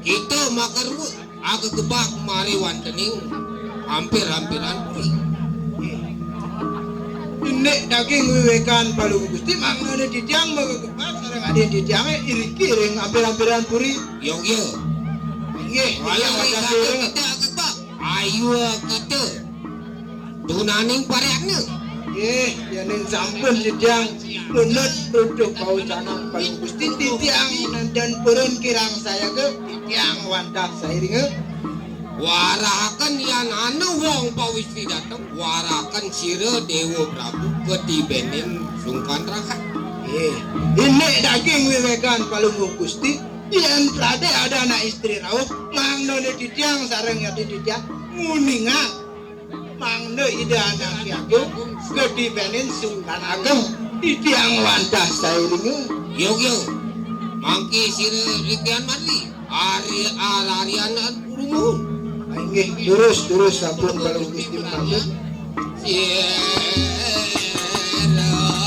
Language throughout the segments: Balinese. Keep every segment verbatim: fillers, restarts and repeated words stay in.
Kita makarua, aga gebag mari wantening hampir-hampiran puri. Indik daging wiwekan Palungguh Gusti, mangdane titiang magegebag sareng adin titiange iriki ring hampir-hampiran puri. Yogya. Inggih, ayo titiang ring wantah sira. Kita gebag. Ayo kita. Tunaning parekna. Nggih, yening sampun titiang punut runtuh paucanang Palungguh Gusti, titiang nenten purun kirang sayaga, titiang wantah sairinga. Warahaken yan ana wong pawistri dateng, warahaken sira Dewa Prabu katibenin sungkan rahat. Nggih, indik daging wiwekan Palungguh Gusti, yen prade ada anak istri rauh, mangdane titiang sareng yati titiang nguningang. Mangda Ida Anake Agung katibenin sungkan ageng, titiang wantah sairinga. Yogya, mangke sira ripian marli, ari ararian rumuhun. Ah, inggih, durus, durus sampun Palungguh Gusti mangke. Sira ripian marli.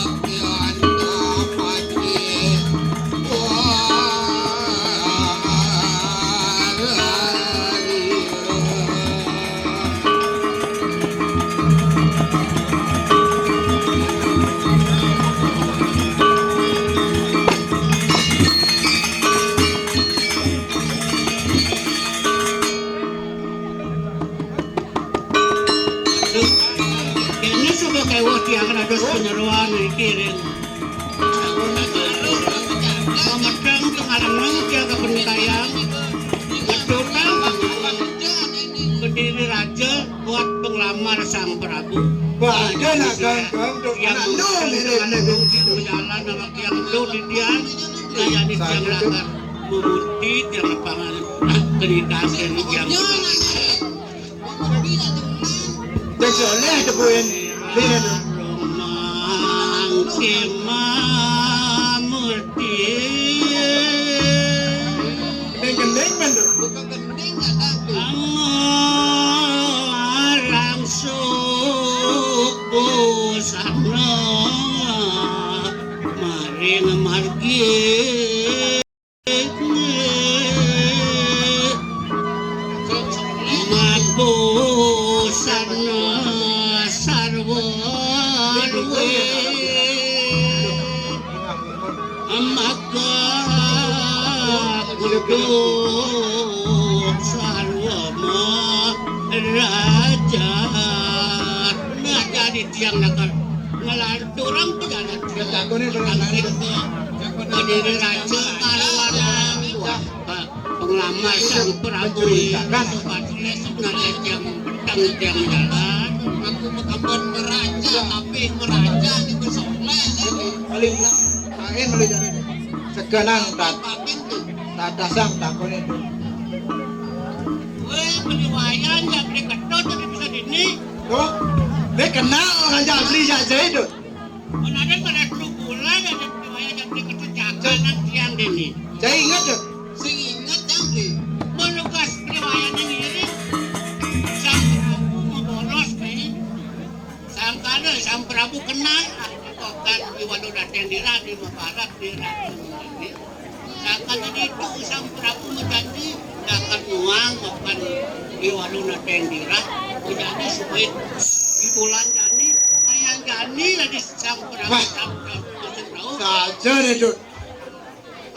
Kene suba keweh tiang dados panyeroan niki ring Pamedang tengalengan jaga penitayang. Ngedutang Kediri Raja buat penglamar Sang Prabu. Wah, dia nak ganteng, dok. Yang anak lu mirip dengan dengan Gunung Jalan sama yang lu di dia, kayaknya yang lakar. Memuti tiang lapangan. Nah, cerita seri yang Cek soleh tepuin. Lihat tuh. Mangke mamurti. Gendeng-gendeng, men, tuh. Bukan gendeng, nggak tahu. Amarang suku sana maring margi. Mabusana sarwa luwih maka kudu sarwa maraja. Nah, jadi tiang nakal ngelanturang pejalan. Kediri raja kalawan penglamar Sang Prabu. Nada tiang petang tiang jalan. Aku mekaban meraja, tapi meraja di besoleh. Paling lain boleh jadi. Segenang tak. Tatasang takone. Weh, beli wayan ya, beli Ketut, tapi bisa dini. Tuh, dia kenal orang Jabli saja itu. Mana ada pada dulu bulan ada beli wayan ya, beli Ketut, jangan tiang dini. Saya ingat tuh. Saya ingat, Jabli. Menugas beli wayan yang ini. Sang Prabu mau bolos, Pi. Sangkana Sang Prabu kenal, ah, kan Iwalu Raden Dira di Mabarak, di Raden Dira. Sangkana itu Sang Prabu menjanji, akan nuang makan Iwalu Raden Dira, menjanji supaya di bulan jani, ayah jani lah di Sang Prabu. Wah. Sang Prabu, Sang Prabu. Saja deh, Dut.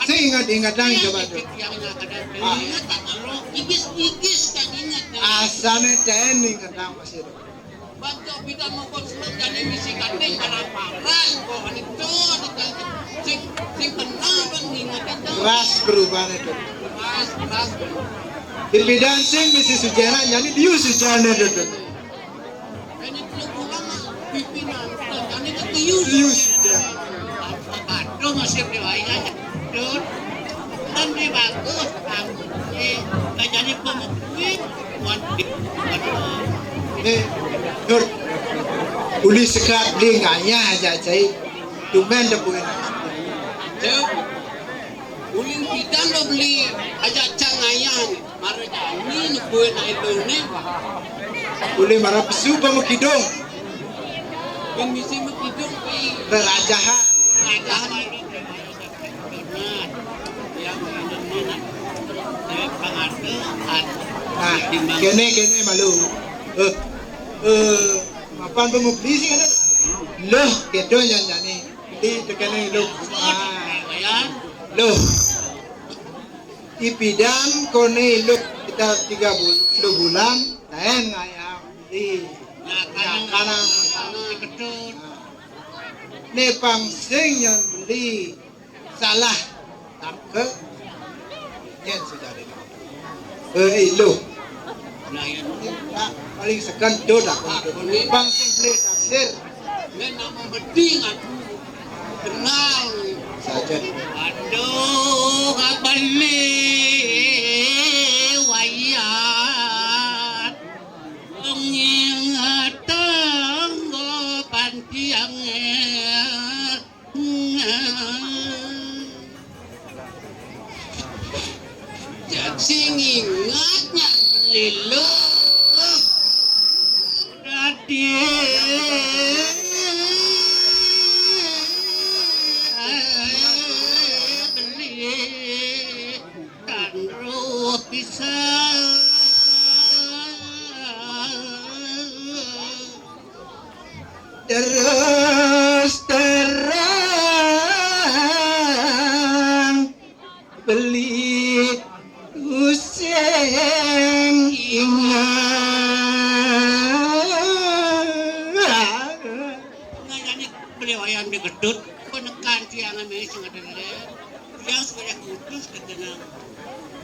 Sing ingat-ingat, Dang, coba, Dut. Yang ada, ah, ingat tak, kalau igis-igis tak ingat, ya. Asane ten ingat, Dang, masih, Dut. Bantu bidang mongkos jani misi kate para-para, kok ane to, sing, sing kenal kan ingat itu. Ras berubahnya, Dut. Ras, ras. Di bidang sing misi sujana, jani diu sujana, Dut. Ini perlu pulang, pimpinan, jani ke diu. Diu sujana. Aduh, masih riwayat. Dut. Kan dia bagus, bagus. Eh, nggak jadi pemimpin. Waduh, waduh. Eh, Dut. Uli sekat beli ngayah aja, cai. Tumben tepuin. Dut. Uli pidan lo beli aja cang ngayah. Mara jani nepuin ae done. Uli mara pesu apa mekidung? Yang misi mekidung, Pi. Rerajahan. Rerajahan. Nah, yang ini, ini, nah. Eh, Bang Nah, kéné, kéné malu. Eh, eh, mapan pemubli sih kéné. Loh, kéto jan jani. Di tekéné loh. Ah, loh. Ipidan koné loh kita tiga bul-, dua bulan, lain ngayam. Di kanan. Nah, né pang sing yang beli. Salah tangkep. Nyén sejari. Eh, iluh. Nah, ya, ini tak paling sekentut aku. Bang sing beli tafsir. Ini nama beding aku. Kenal. Saja. Aduh, kapan nih wayah? Wong ing tangga pantiangé. Sing ingat nyang beli lu. Dadi beli kan roh pisan. Terus terang beli useng ingat. Ngajani beli wayang digedut, penekan tiang ambil sing ada. Yang sebanyak putus ketenang.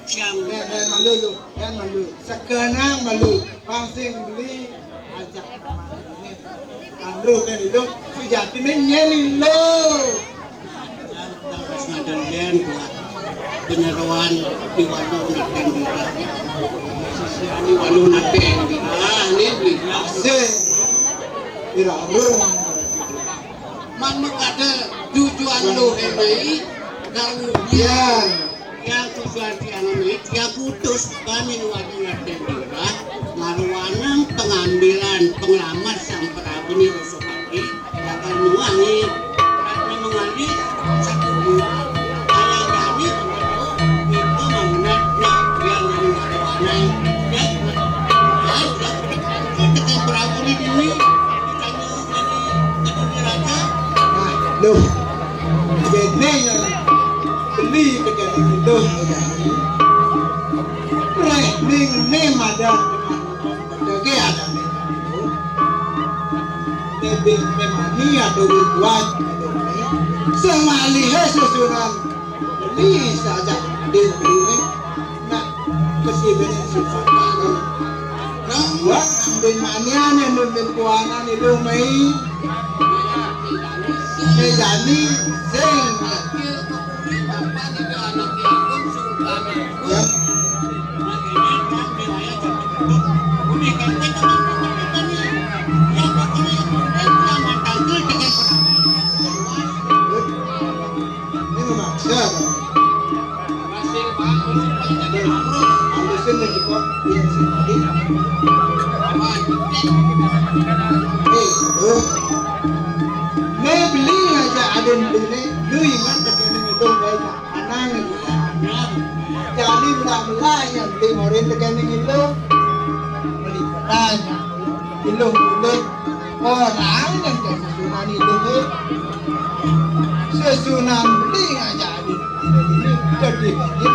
Yang eh, eh, malu lu, eh, malu. Sekenang malu. Pang sing beli aja. Andro kan itu sejati nih nyeli lo. Terus ngadan den kuat. Penyeruan di walu naten dira. Sisian di walu naten dira. Ah, ini beli. Sing. Ira, bro. Mamek ada tujuan lo hemai, kalau dia yang tujuan dia hemai, dia putus kami nuwati ngaten dira, marwanang pengambilan pengalaman sang Prabu Nirosopati, bakal nuwangi Ratna Mengali satu bulan. Kaya jani itu mengenai yang dari marwanang, ya, ya, ya, Prabu ini. Nah, loh. Kéné yang beli kéné itu. Réh ning né madan. Dagé ada ning. Bébé memani ada kuat. Sing malihé susunan. Beli saja. Diri. Nah, kesi bene sifat. Nah, buat ambil manian yang mimpin kuanan itu mai. Mejani sing. Ya. Ini memaksa. Halusin lagi kok. Iya sih tadi. Eh, oh. Né beli aja ada beli né. Lu ingat tekan itu baik. Anang itu. Jadi mula-mula yang beli morin tekan itu. Beli petanya. Ilung bulan orang yang jadi susunan ilung. Sesunan beli ngajak adit. Jadi jadi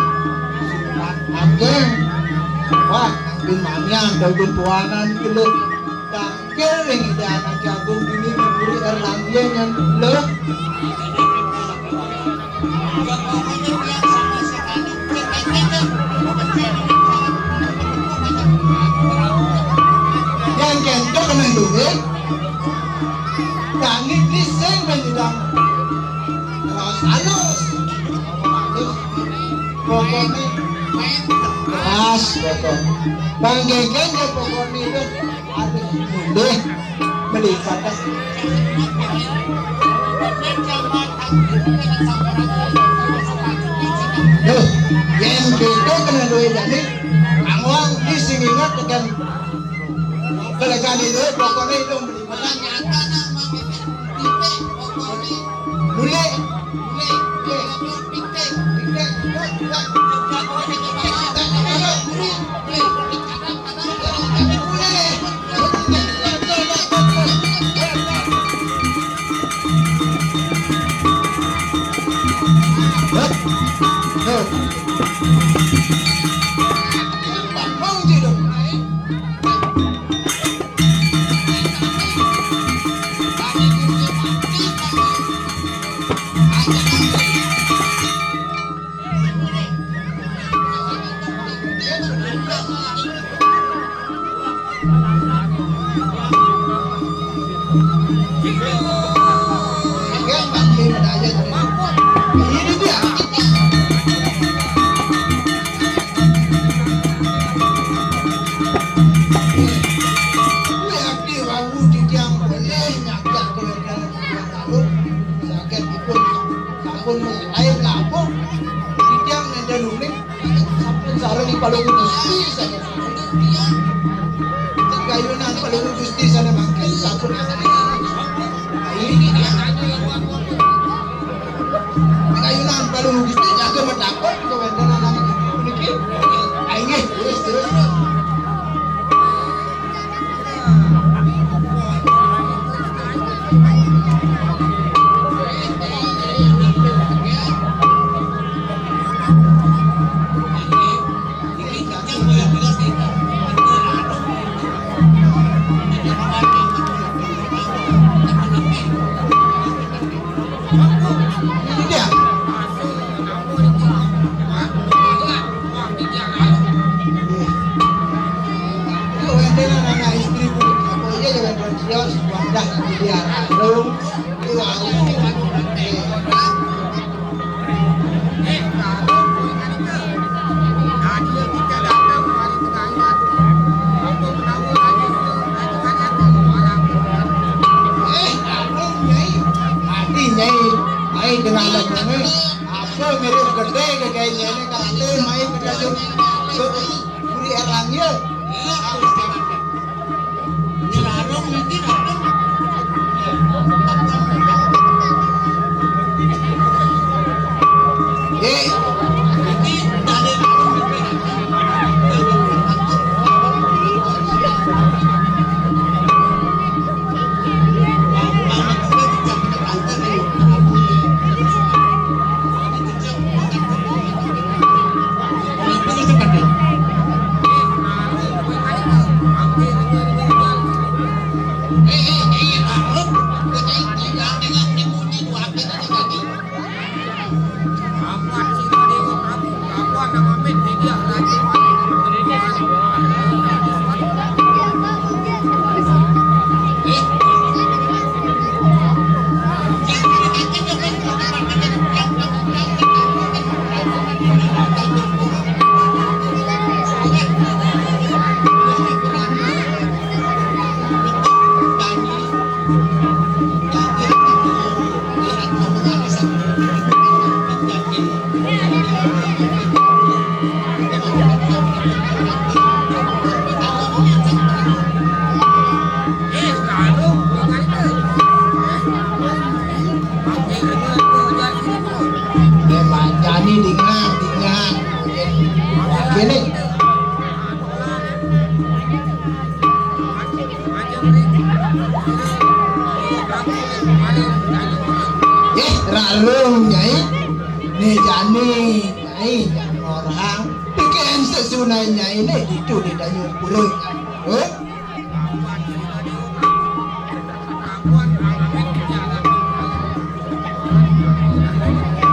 susunan ageng. Wah, bin manian, daun tuanan ilung. Tangkil yang ide anak jagung ini diberi Erlandia yang lo. Yang kentok kena duit. Langit lising menyidang. Terus halus. Halus. Pokoknya keras pokok. Bang Gegen ya pokoknya itu harus mulih melipat. Loh, yang kita kena duit tadi, angwang di sini nggak tekan. Kalau kali duit pokoknya itu melipat. Mulih. Palungguh Gusti sané. Gegayunan Palungguh Gusti sané mangkin sampun. Ini dia. Gegayunan Palungguh Gusti jaga matakon kawéntenan anak puniki. Inggih, terus, terus. Itu wénten anak istri, Bu. Apa iya ya wénten sios, wadah, biar arum. Iwau. Eh, arum, Nyai. Adi, Nyai. Ai, dengan lengkungé. Apa mirip gedé, gedé ini, kali, main gedé. Buri Erlangga. Jani dingah, dingah. Gini. Eh, rarung, Nyai. Né jani, Nyai, jani orang. Bikin sesunan Nyai né ditu di Tanjung Purut. Eh?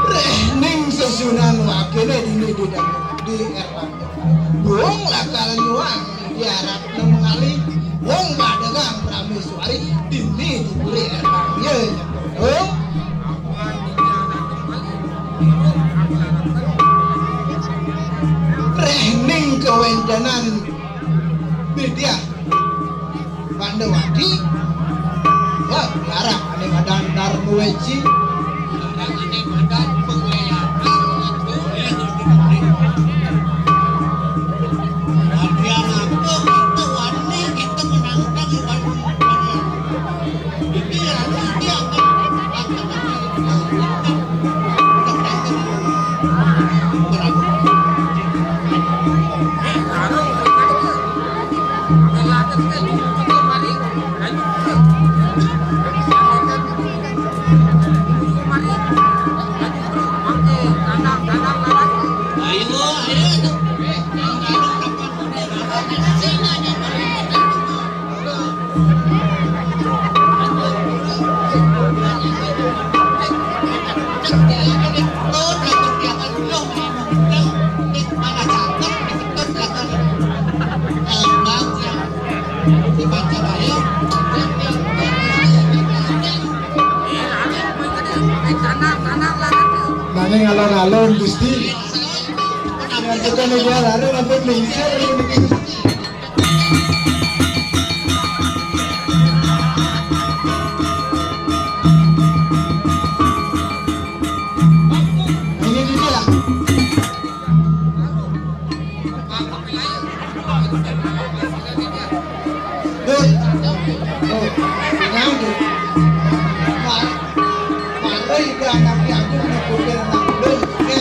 Réh ning sesunan wakéné dini di Erlangga. Wong lakar nyuang diarep nang mengalih. Wong kadegang praméswari dini diburi Erlangga. Wong réh ning kawéntenan Bidya Pandawati. Wah, larang ané madan Darma Weci. Larang ané madan pengléakan itu. Adrian apa kita wani, kita menantang wani. Ini anu dia akan, akan, akan, akan, akan. Nanging alon-alon Gusti. Ngantekan dia larang apa lingsir. Ini dia. Dut. Oh, kenyang, Dut. Mar-, mari ke anak piatu, nak putih anak dulu. Oke.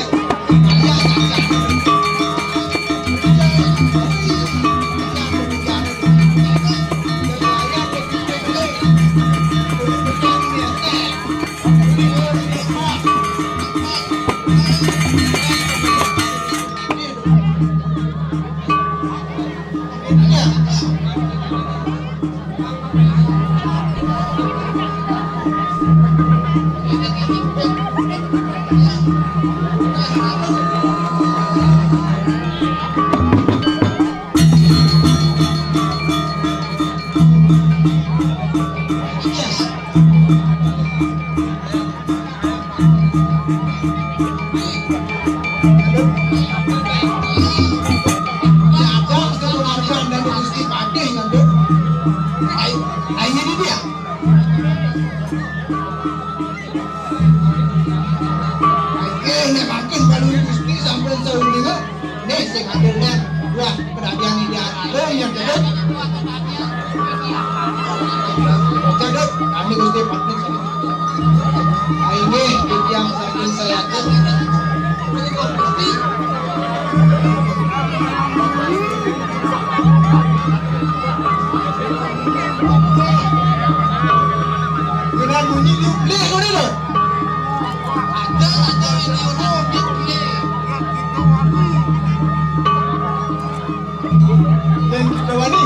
Iya, iya, iya. Ayo, ayo, ini dia. Oke, nek mangkin baluri Gusti sampun saundinga. Nih, sing adil nek wah kedadian ini ada yang dulu. Oke, Dut, kami Gusti pamit. Nah, ini yang sampun saya atur. Dengan bunyi diublih ngono lho. Ada, ada ini ono diublih. Dan kita wani.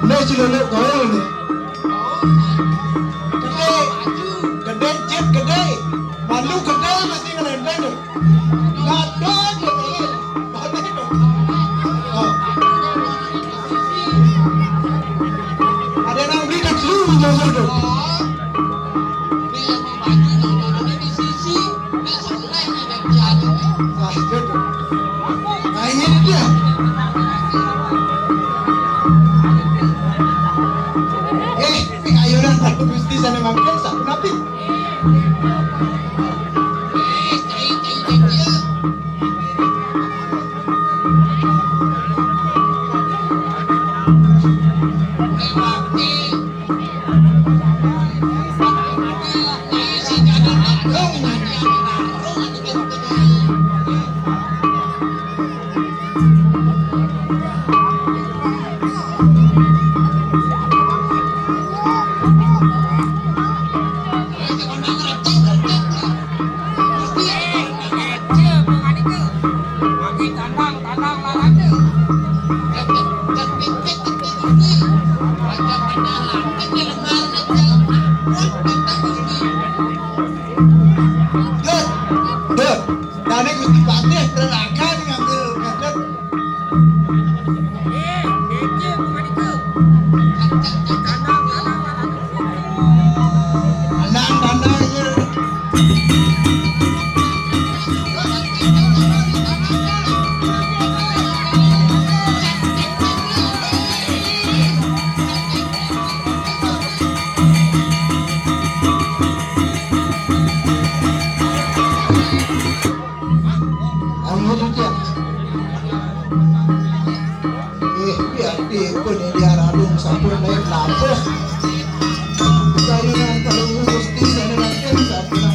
Ini ciluluk kau ini. Gede, gede, cip gede. Malu gede mesti ngelendeng. Gede, gede. Oh. Ada nang beli tak seru, jauh-jauh. Nah, itu tuh. Nah, ini dia. Eh, tapi ayunan Pak Gusti sana mangkil, satu napi. Dut, Dut. Dane Gusti Patih preraga ngambil kaget. Tenang, tenang, ya. Ayo, Dut, ya. Eh, biar pikun ini dia radung sampun naik lapis. Sayuran kalau ngurus di sana nanti sampun.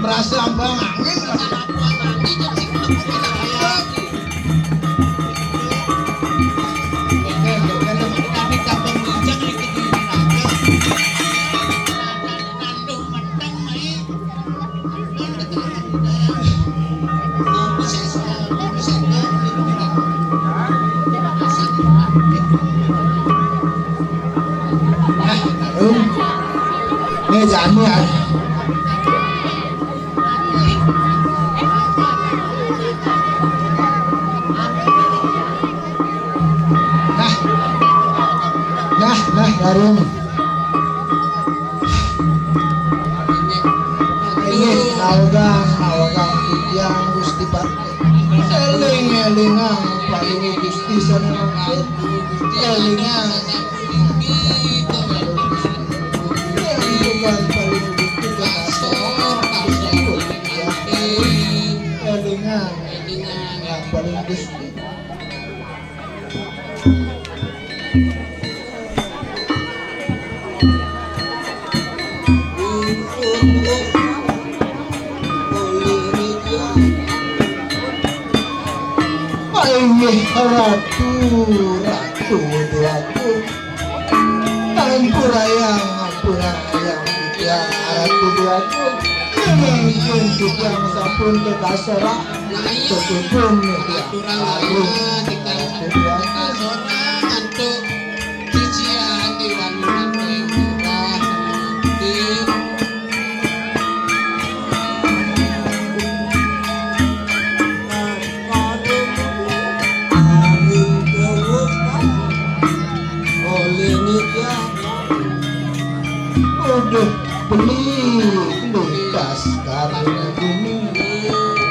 Rasa ambang angin. Nih, jamu ya. Nah. Nah, nah, Darung. Inggih, nawegang, nawegang titiang Gusti Patih. Éling-élingang Palungguh Gusti sané mangkin. Élingang. Élingang Palungguh Gusti sané mangkin. Élingang. Élingang Palungguh Gusti. Inggih Ratu, Ratu Déwagung. Ampurayang, ampurayang, ya Ratu Déwagung. Mangkin titiang sampun kekasorang. Aturang aturang aturang aturang aturang antuk cucian di wanita yang murah. Oleh nikah. Uduh beli lukas karena bumi.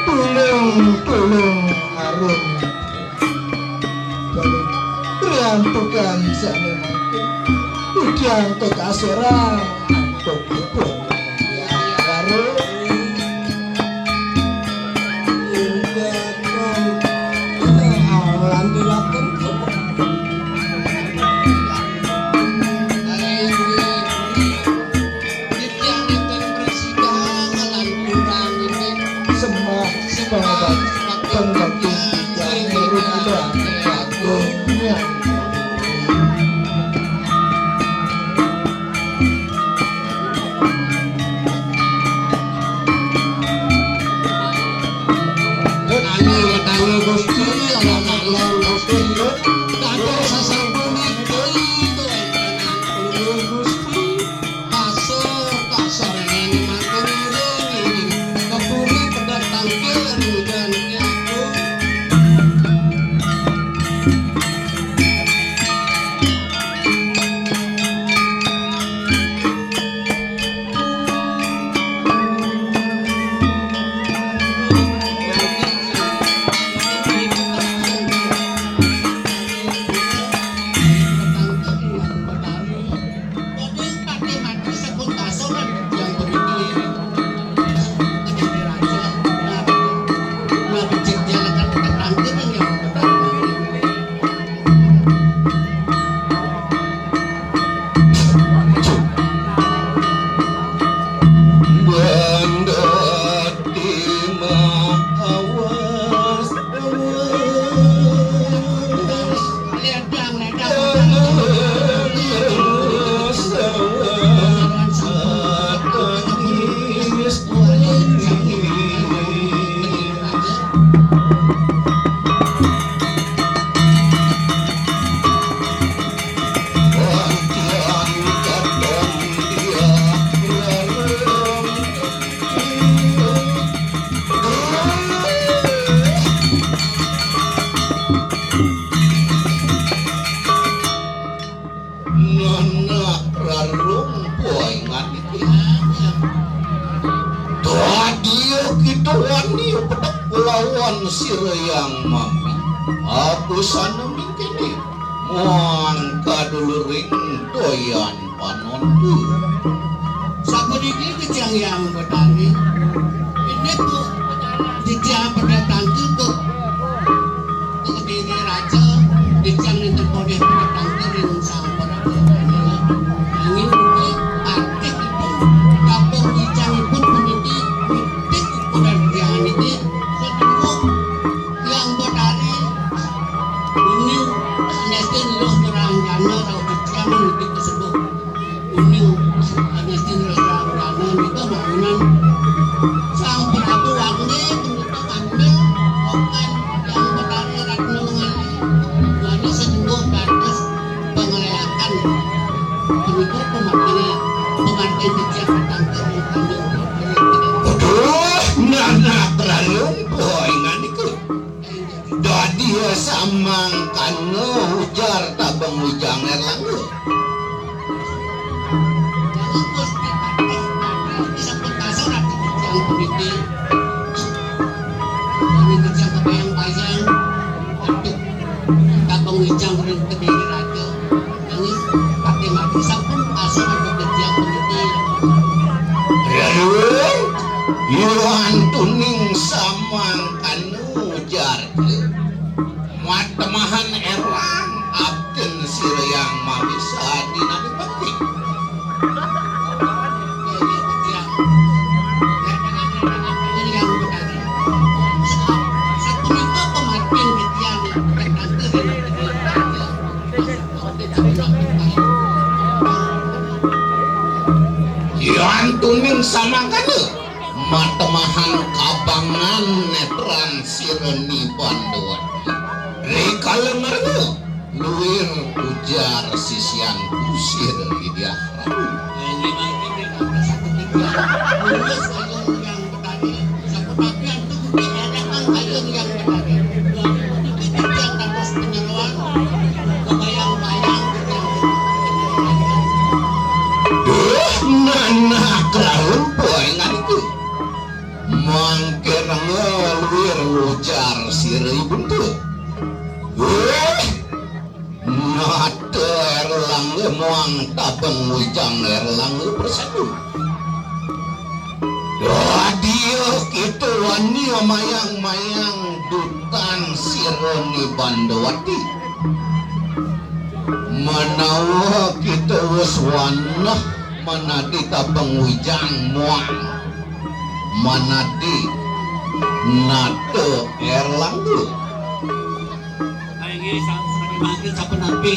Tulung, tulung, arum. Riantukan sané mangkin. Titiang kekasorang antuk ipun. Ya, arum. Awalan dilakukan. Titiang nénten prasida ngalanturang inggih sembah, sembah pangabakti titiang nurut ida agung. Dut, ayo, tangi Gusti, ayo, tangi Gusti, dut. Dados sasampunika, itu, Gusti. Kasur, kasur, ini mangkon ngiring, ini. Kepuri pedang tangkil, ringan, aku. Nanak rarung poingan iki. Dadi kita wani pedek lawan sira yang mami. Aku sana mingkini. Muang kaduluring doyan panontu. Sapuniki kejang yang betani. Ini tuh kejang pada tangki tuh. Dene raja, ijang enten polih patang ring sang para brahmana. Nanging ugi patih ipun, kaping ijangipun puniki, Aduh, nanak ralumpuh ingan iku. Dadi samangkana, ujar Tabang Wijang Erlangga. Tabang Wijang ring Kediri Raja. Nanging Patih Mati sampun pasrah dhateng tiyang puniki. Raden, yén tuning samangkana, ujar matemahan Erlang, abdin sira Hyang Mawisa dinani bakti. Sapunika pematin titiang. Yén tuning samangkana, matemahan kabangan netran sira Ni Bandawati. Rikala ngrena, luir, ujar sisian kusir Widya Prabu. Duh, nanak ralumpuh ingan iku. Mangke rengga luir, ujar sira Ibuntu. Wéh, nata Erlangga muang Tabang Wijang Erlangga bersatu. Dadia kita wani mayang-mayang dutan sira Ni Bandawati. Menawa kita wis wanah manadi Tabang Wijang muang manadi nata Erlangga. Inggih, sa-, sampun mangkin sapunapi.